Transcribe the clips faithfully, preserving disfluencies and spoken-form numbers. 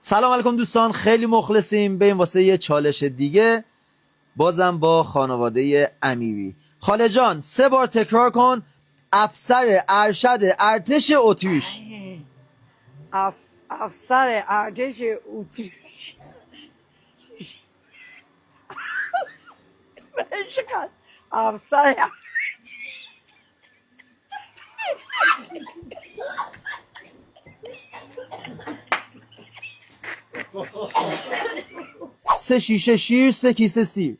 سلام علیکم دوستان، خیلی مخلصیم. بریم واسه یه چالش دیگه، بازم با خانوادهٔ امیری. خاله جان، سه بار تکرار کن: افسر ارشد ارتش اتریش. اف-، افسر ارتش اتریش. افسر سه شیشه شیر، سه کیسه سیر.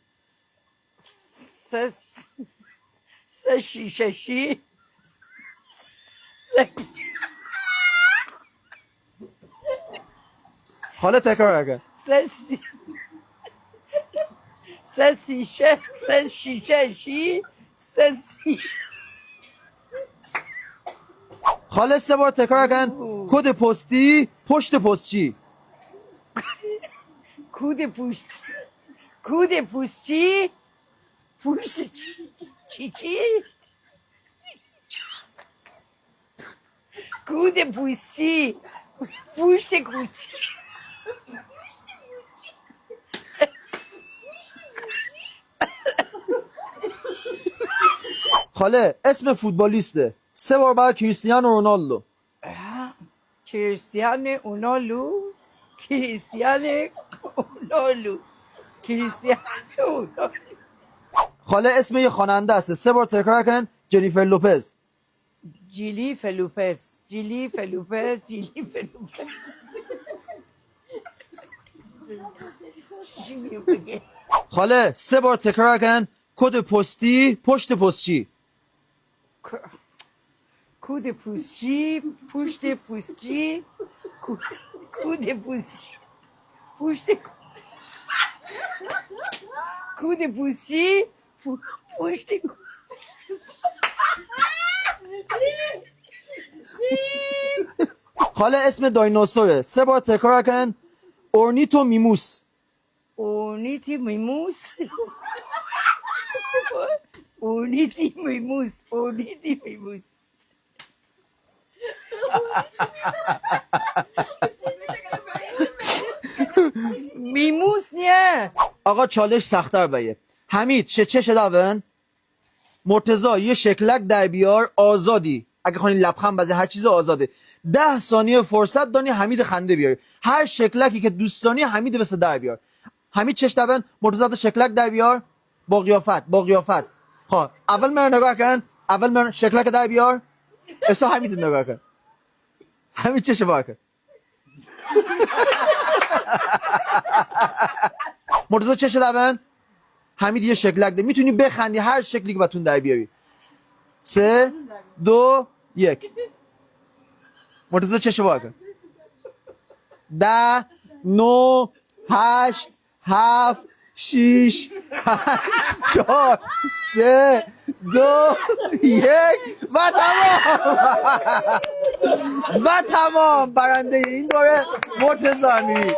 سه، سه شیشه شیر، سه، خاله، تکرار کن. سه سی-، سه شیشه، سه شیشه شیر، سه سی. خاله، سه بار تکرار کن. اوه. کد پستی، پشت پستچی. کد پستی، کد پستچی، پشت چی، چی، چی؟ کد پستچی، پشت کوچی. خاله، اسم فوتبالیسته. سه بار بعد: کریستیانو رونالدو. اه، کریستیانو رونالدو، کریستیانو رونالدو، کریستیانو رونالدو. خاله، اسم یه خواننده است. سه بار تکرار کن: جنیفر لوپز. جیلی فلوپس، جیلی فلوپس، جیلی فلوپس. خاله، سه بار تکرار کن: کد پستی، پشت پستچی. ک-، کد پستچی، پشت پستچی، کو-، کد پستچی، پشت ک-، کد پستچی، پو-، پشت. خاله، اسم دایناسوره. سه بار تکرار کن: اورنیتو میموس. اورنیتی میموس. اورنیتی میموس، اورنیتی میموس. میموس نیه. آقا، چالش سخت‌تر بیه. حمید، شه چش داون. مرتضی، یه شکلک در بیار، آزادی. اگه خوانی لبخند بزنی، هر چیز آزاده. ده ثانیه فرصت دانی حمید خنده بیاری. هر شکلکی که دوست دانی حمید واسه در بیار. حمید، چش داون، مرتضی، ده شکلک در بیار. با قیافت، با قیافت. خب، اول مره نگاه کن، اول مره شکلک در بیار. اسا حمید نگاه کن. حمید، چش باز کن. مرتضی، چش داون. حمید یه شکلک ده. می‌تونی بخندی، هر شکلی که بتون در بیاری. سه، دو، یک. مرتضی، چش باز کن. ده، نه، هشت، هفت، شیش، پنج، چهار، سه، دو، یک و تمام. و تمام. برندهٔ این دوره مرتضی امیری.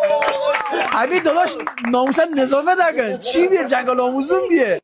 حمید داداش، ناموسن نظافت نکن. چی بیه؟ جنگل آموزون بیه.